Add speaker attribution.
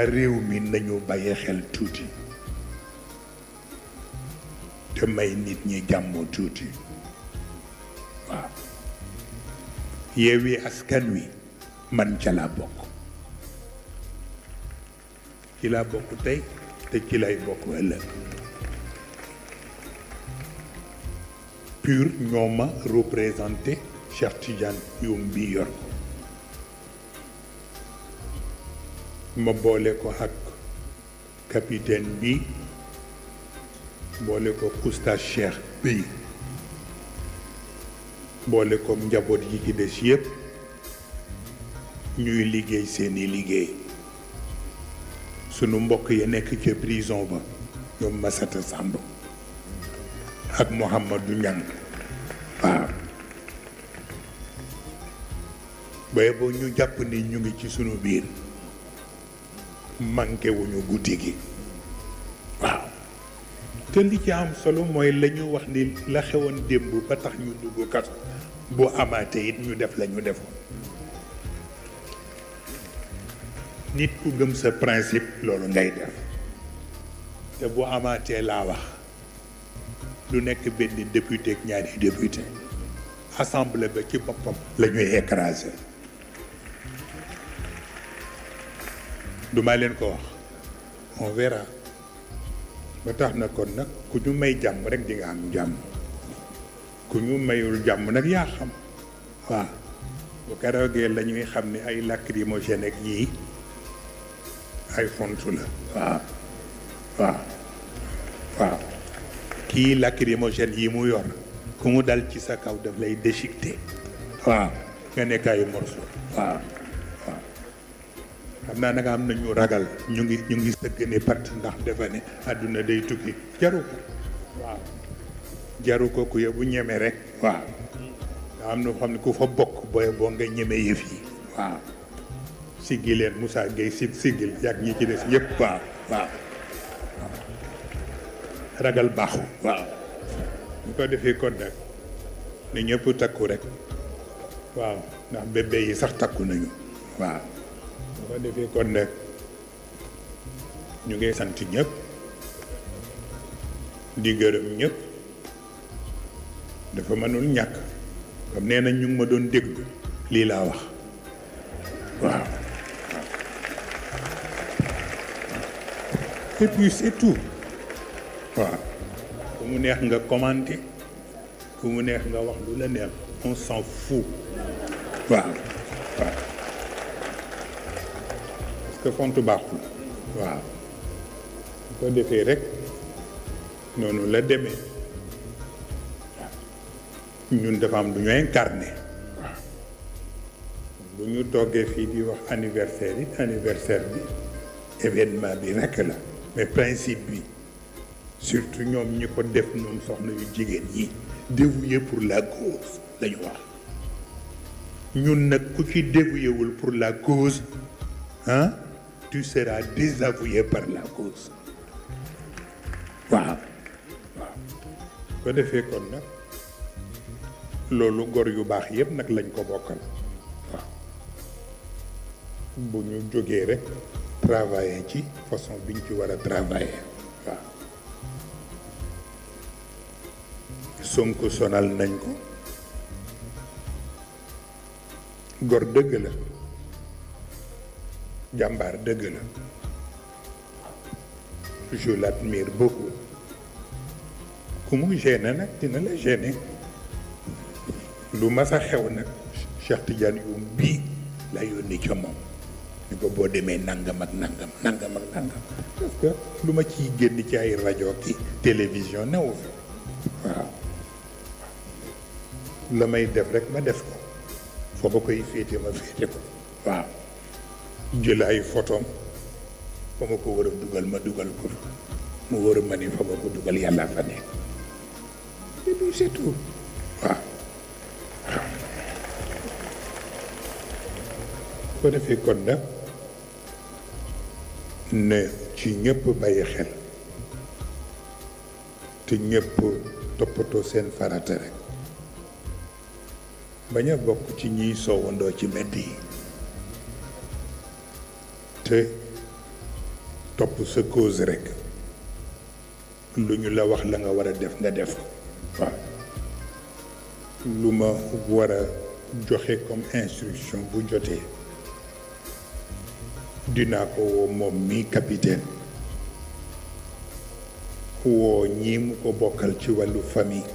Speaker 1: waa réew mi nañu bàyyi xel tuuti te may nit ñi jàmm tuuti waaw Yewwi Askan Wi man ca laa bokk ci laa bokk tey te ci lay bokk ëllëg PUR ñoo ma représenté Cheikh Tidiane Youm bi yor ko ma boole ko ak capitaine bi boole ko oustaz Cheikh bi boole ko njaboot yi ci des yépp ñuy liggéey seeni liggéey sunu mbokk ya nekk ca prison ba ñoom Massata Samb ak Mouhamadou Niang waaw baye boo ñu jàpp ni ñu ngi ci sunu biir manqué wuñu guddi gi waaw te li ci am solo mooy la ñu wax ni la xewoon démb ba tax ñu dugg kaso bu amaatee it ñu def la ñu defoon nit ku gëm sa principe loolu ngay def te bu amaatee laa wax du nekk benn député ak ñaari député assemblée ba ci boppam la ñuy écraser du ma leen ko wax on verra ba tax na kon nag ku ñu may jàmm rek di nga am jàmm ku ñu mayul jàmm nag yaa xam waaw bu keroogee la ñuy xam ne ay lacrymogène ak yii ay fontu la waaw waaw waaw kii lacrymogène yi mu yor ku mu dal ci sa kaw daf lay déchiqueté waaw nga nekk ay morceau waaw waaw xam naa nag am na ñu ragal ñu ngi sëgg ni pat ndax defa ne àdduna day tukki jaru ko waaw jaru ko ku bu ñeme rek waaw nga am na xam ne ku fa bokk booy boo nga ñeme yëf yi waaw siggi leen Moussa Gueye siggil yàgg ñi ci des yëpp waaw waaw ragal baaxu waaw bu ko defee kon nag ne ñëpp takku rek waaw ndax bébé yi sax takku nañu waaw bu ko defee kon nag ñu ngi sant ñëpp di gërëm ñëpp dafa mënul ñàkk comme nee na ñu ngi ma doon déglu lii laa wax waaw et puis c'est tout waaw ku mu neex nga commenter ku mu neex nga wax lu la neex on s'en fout waaw waaw parce que fontu baaxul waaw bu ko defee rek noonu la demee ñun dafa am lu ñu incarné waaw bu ñu toggee fii di wax anniversaire yi anniversaire bi événement bi rekk la mais principe bi surtout ñoom ñi ko def ñoom soxna yu jigéen ñi dévoué pour la cause lañu wax ñun nag ku ci dévoué wul pour la cause hein tu seras désavoué par la cause waaw waaw ko defee kon nag loolu gor yu baax yépp nag lañ ko bokkal waaw bu ñu jógee rek travailler ci façon biñ ci war a travailler waaw Sonko sonal nañ ko gor dëgg la jàmbaar dëgg la je l'admire beaucoup ku mu gêné nag dina la gêné lu mas a xew nag Cheikh Tidiane Youm bii la yónni ca moom ni ko boo demee nangam ak nangam nangam ak nangam parce que lu ma ciy génn ci ay rajo ki télévision newu fi waaw la may def rek ma def ko foo ma koy féete ma féete ko waaw jël ay photom fa ma ko war a dugal ma dugal ko mu war a ma ni fa ma ko dugal yàlla fa nekk et puis c'est tout waaw waaw ko defee kon nag ne ci ñëpp bàyyi xel te ñëpp toppatoo seen farata rek bañ a bokk ci ñiy soowandoo ci mbedd yi te topp sa cause rekk lu ñu la wax la nga war a def nga def ko waaw lu ma war a joxe comme instruction bu jotee dinaa ko woo moom mii capitaine woo ñii mu ko bokkal ci wàllu famille